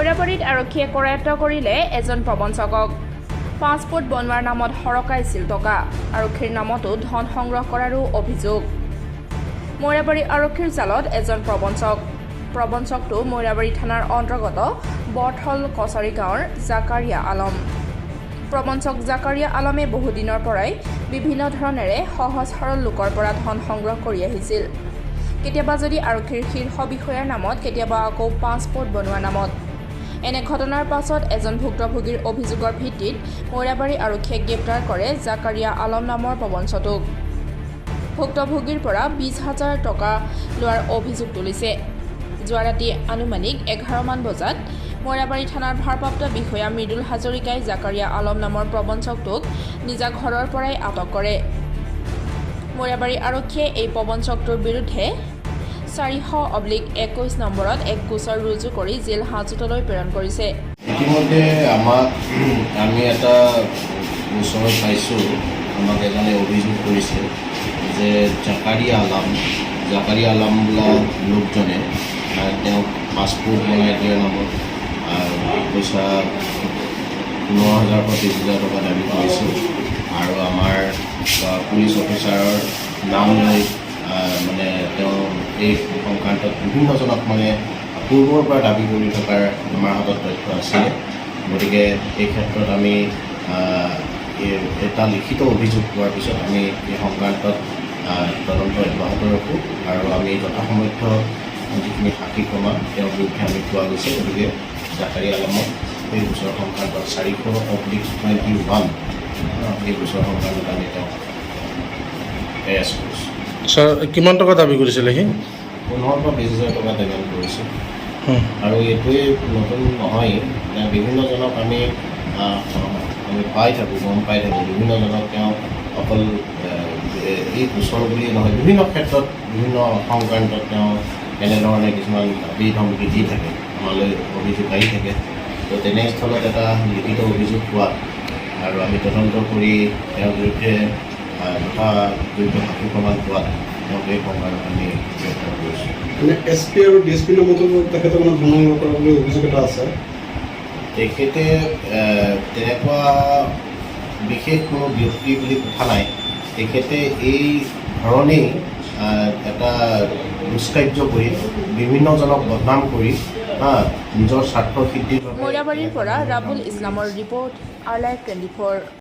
মৈৰাবাৰীত আৰক্ষীয়ে কৰায়ত্ব কৰিলে এজন প্ৰবঞ্চকক। পাছপোৰ্ট বনোৱাৰ নামত সৰকাইছিল টকা। আৰক্ষীৰ নামতো ধন সংগ্ৰহ কৰাৰো অভিযোগ। মৈৰাবাৰী আৰক্ষীৰ জালত এজন প্ৰবঞ্চক। প্ৰবঞ্চকটো মৈৰাবাৰী থানাৰ অন্তৰ্গত বৰথল কছাৰী গাঁৱৰ জাকাৰিয়া আলম। প্ৰবঞ্চক জাকাৰিয়া আলমে বহুদিনৰ পৰাই বিভিন্ন ধৰণেৰে সহজ সৰল লোকৰ পৰা ধন সংগ্ৰহ কৰি আহিছিল। কেতিয়াবা যদি আৰক্ষীৰ শীৰ্ষ বিষয়াৰ নামত, কেতিয়াবা আকৌ পাছপোৰ্ট বনোৱাৰ নামত। এনে ঘটনাৰ পাছত এজন ভুক্তভোগীৰ অভিযোগৰ ভিত্তিত মৈৰাবাৰী আৰক্ষীয়ে গ্ৰেপ্তাৰ কৰে জাকাৰিয়া আলম নামৰ প্ৰবঞ্চটোক। ভুক্তভোগীৰ পৰা 20,000 টকা লোৱাৰ অভিযোগ তুলিছে। যোৱা ৰাতি আনুমানিক 11মান বজাত মৈৰাবাৰী থানাৰ ভাৰপ্ৰাপ্ত বিষয়া মৃদুল হাজৰিকাই জাকাৰিয়া আলম নামৰ প্ৰবঞ্চকটোক নিজা ঘৰৰ পৰাই আটক কৰে। মৈৰাবাৰী আৰক্ষীয়ে এই প্ৰবঞ্চকটোৰ বিৰুদ্ধে 400/21 নম্বৰত এক গোচৰ ৰুজু কৰি জেল হাজোতলৈ প্ৰেৰণ কৰিছে। ইতিমধ্যে আমি এটা গোচৰ পাইছোঁ। আমাক এজনে অভিযোগ কৰিছে যে জাকাৰিয়া আলাম বোলা লোকজনে তেওঁক পাছপোৰ্ট বনাই দিয়াৰ নামত পইচা 15,000ৰ পৰা 20,000 টকা দাবী কৰিছিল আৰু আমাৰ পুলিচ অফিচাৰৰ নাম লৈ মানে তেওঁ এই সংক্ৰান্তত বিভিন্নজনক মানে পূৰ্বৰ পৰা দাবী কৰি থকাৰ আমাৰ হাতত তথ্য আছিলে। গতিকে এই ক্ষেত্ৰত আমি এটা লিখিত অভিযোগ পোৱাৰ পিছত আমি এই সংক্ৰান্তত তদন্ত অব্যাহত ৰাখোঁ আৰু আমি যথাসামৰ্থ্য যিখিনি সাক্ষী প্ৰমাণ তেওঁৰ বিৰুদ্ধে আমি পোৱা গৈছে। গতিকে জাকাৰিয়া আলমক এই গোচৰ সংক্ৰান্তত 400/21 এই গোচৰ সংক্ৰান্তত আমি তেওঁক এৰেষ্ট কৰিছোঁ। ছাৰ, কিমান টকা দাবী কৰিছিলে সি? 15ৰ পৰা 20,000 টকা ডিমাণ্ড কৰিছে। আৰু এইটোৱে নতুন নহয়, মানে বিভিন্নজনক আমি পাই থাকোঁ, গম পাই থাকোঁ। বিভিন্নজনক তেওঁ অকল এই গোচৰ বুলিয়ে নহয়, বিভিন্ন ক্ষেত্ৰত, বিভিন্ন সংক্ৰান্তত তেওঁ এনেধৰণে কিছুমান দাবী ধমকি দি থাকে, আমালৈ অভিযোগ আহি থাকে। তো তেনেস্থলত এটা লিখিত অভিযোগ পোৱাত আৰু আমি তদন্ত কৰি তেওঁৰ বিৰুদ্ধে যথাযোগ্য সাক্ষী প্ৰমাণ পোৱাত তেওঁক এই সংক্ৰান্তত আমি গ্ৰেপ্তাৰ কৰিছোঁ। মানে এছ পি আৰু ডি এছ পিৰ নামতো তেখেতে মানে ধন সংগ্ৰহ কৰা বুলি অভিযোগ এটা আছে। তেখেতে তেনেকুৱা বিশেষ কোনো ব্যক্তি বুলি কথা নাই। তেখেতে এই ধৰণেই এটা দুষ্কাৰ্য কৰি, বিভিন্নজনক বদনাম কৰি, হা, নিজৰ স্বাৰ্থ সিদ্ধিৰ বাবে মৈৰাবাৰীৰ পৰা ৰাবুল ইছলামৰ ৰিপৰ্ট, আৰ লাইভ 24।